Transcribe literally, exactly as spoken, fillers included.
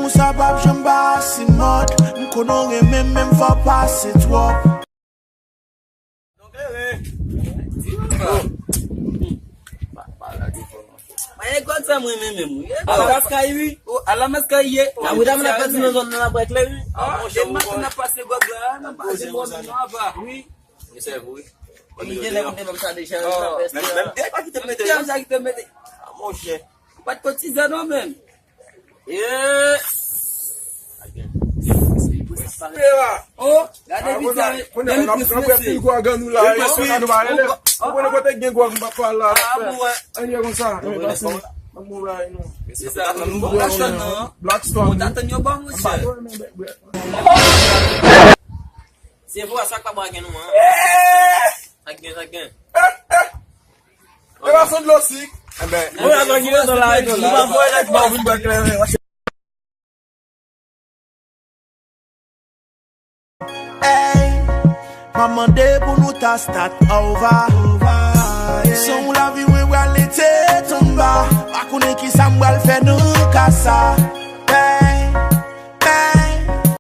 Ou sa p ap janm pa ase mòd. M konnen w renmen m, men m fè w pase twòp. Mwen e gòd sa mwen menm menm wi. Alaska wi. O Alaska ye. A wi dam la pati nan zòn nan ap klè wi. Ah, monchè, ou konn ap pase gòd la, nan pase bon nan apa. Wi. Li gen lè kote menm sa deja. Menm dèyè pa kite mete. Dèyè sa kite mete. Ah, monchè. Ou pa t kotize non menm. Oh, gade pizza. Konnen n ap pran pil gwa gang nou la. Ou konnen kote gen gwa m pa pale la. Ann ye konsa. Black Stone. Ou ta tann yo ba mwen chè. Se vwa sa k pa bwa gen nou an. Sa k gen, sa k gen. E pa son dlo sik. Enben. Mwen la nan gine nan la, nou pa voye nèg ba ou vin bwè kleren. Ey, m ap mande pou nou ta start over. San w lavi mwen prale tèt anba. Pa konnen kisa m pral fè nan ka sa.